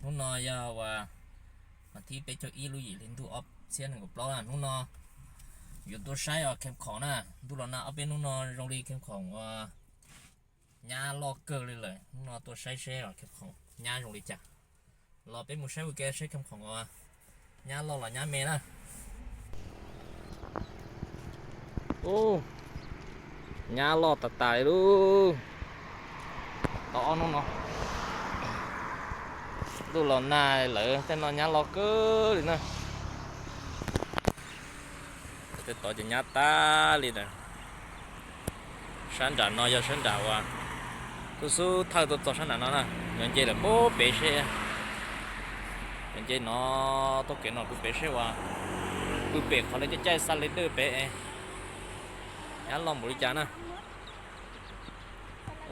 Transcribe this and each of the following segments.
Hnub no yog uas mas thib peb caug ib lub yim hli ntuj ob txhiab nees nkaum plaub na. Hnub no yuav tuaj saib os kheem khoom na. Ntuj los nag ob peb hnub no zoo li kheem khoom uas nyab loj kawg li lawm. Hnub no tuaj saib seb os kheem khoom nyab zoo li cas. Los peb mus saib ua ke seb kheem khoom uas nyab loj los nyab me na. Ub, nyab loj tas tas li lauj. Tau ob hnub no, ntuj los nag lawm tej no nyab loj kawg li na. Tej tod ces nyab tas li ntawd. Sab nram no yog sab nram uas kuv xub thawj tuaj txog sab nram no na, yuav nce lawm pub pem seb. Yuav nce no, txoj kev no pub pem seb uas pw pem qhov lawv caij caij xa li dawj pem, nyab loj npaum li cas na.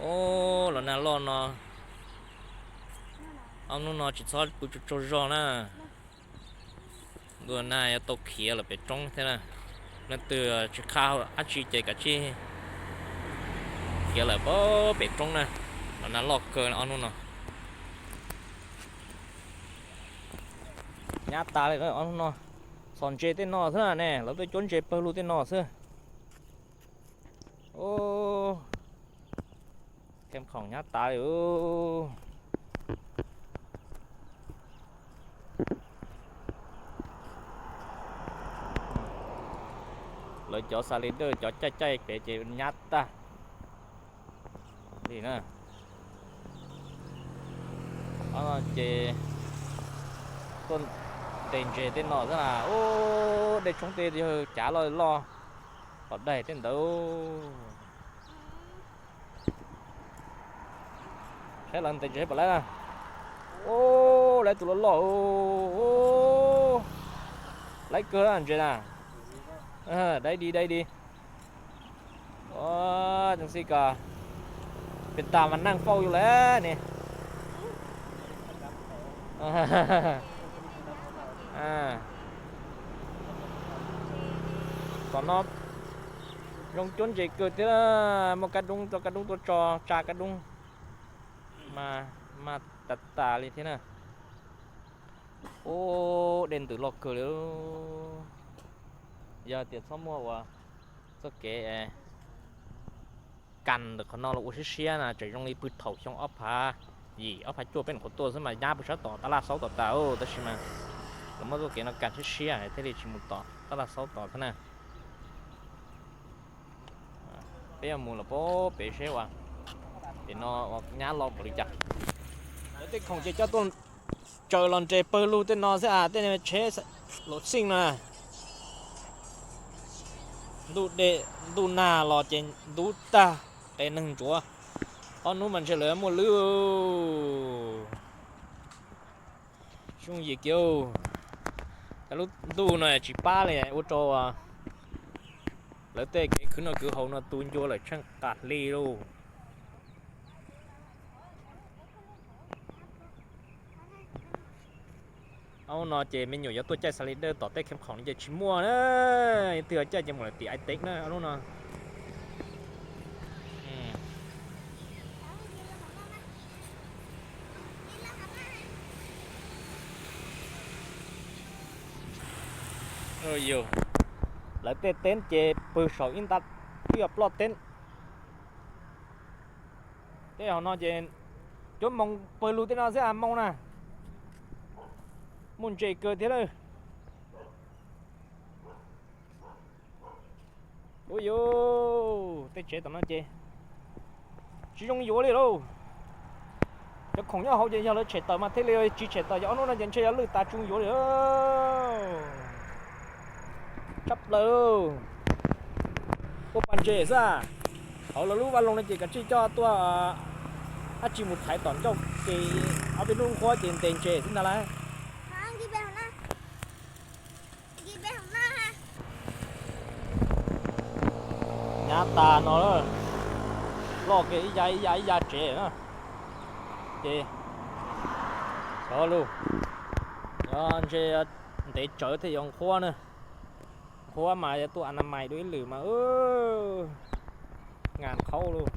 Ub, los nag loj no, ob hnub no tsis txhob pw tsaug tsaug zog na. Ntuj nag yuav tau khiav lawm pem roob thiab na. Leej twg tsis qhab dab tsi ces kav tsij khiav lawm pem roob na. Los nag loj kawg ob hnub no. Nyab tas li ob hnub no. Txhom ntses tej no xwb ne, lawv tuaj cuab ntses pawg lug tej no xwb. Ub, kheem khoom nyab tas li. Lawv cov xa li dawj cov caij caij pem ces nyab tag li na. Ces tuaj ntes ntses tej no xwb na. Ub, dej tshoob tej yawg cav loj loj, los daig tej ntawd. Saib lawv ntes ntses pom lawm na. Ub, lawv tus loj loj, lawv kawg ntses na. Dai di dai di. Ua, tseem xij kos pes tas mas neeg fauj yus lawm ne. Tom no zoo cuab ntses kawg thiab, muaj kab doob, rau kab doob tuaj tso, tsa kab doob mas, mas tas tas li thiab na. Ub, dej ntws loj kawg li. Yog tias txhob muaj uas txoj kev kas ntawm qhov no los ua siab siab na, tseem zoo li pw thaum xyoo ob phav yim ob phav cuaj peb nyuam qhuav tuaj xwb mas nyab pw sab tom tab laj xaub tom tas, tab sis mas lawv muab txoj kev no kas siab siab thiaj li tsis mus tom tab laj xaub tom thiab na. Peb yuav mus los pab pem seb uas pem no nyab loj npaum li cas. Lawv tej khoom ces coj tuaj tsaws los nres pawg lug tej no xwb as, tej tsheb luam xij no. Ntuj nag los ces ntub tag, qe neeg ntsuav. Ob hnub mas ntshe lawv muaj lwb. Zoo yim kiag, cov lub ntuj no tsis pab li, ua rau lawv tej kev khwv noj khwv haus no tu ncua lawm tsheej qas hli lauj. Ob hnub no ces me nyuam yuav tuaj caij xa li dawj tom tej kheem khoom no ces tsis muaj na, twg caij ces mus lawm tim Ais Tev na ob hnub no. Yog, lawv tej teeb ces pw saum ib nta, ib yog ploj teeb. Tej hauv no ces cuab moos pawg lug tej no xwb a, moos na, muaj ntses kawg thiab lawm. Ub yuv, tej tsev tom no ces tsis zoo yuav li lauj. Cov khoom nyob hauv ces yog lawv tshem tawm mas thiaj li tsis tshem tawm, ces ob hnub no ces ntshe yuav lwj tas tsis zoo yuav li. Tshaj plaws, tuaj pab ntses xwb. Hauv lawv lub vaj loog no ces kav tsij coj tuaj dab tsi mus thaiv tom ncauj ces ob peb hnub qhuav ces ntes ntses xwb ntag lauj. Nyab tas no, loj kiag ib yav ib yav ib yav tsev na. Ces xyov lug, yog ntshe ntev tsawv thiaj yuav nqhuab na. Nqhuab mas yuav tuaj a na mais dua ib lwm mas, ngas qhaub lauj.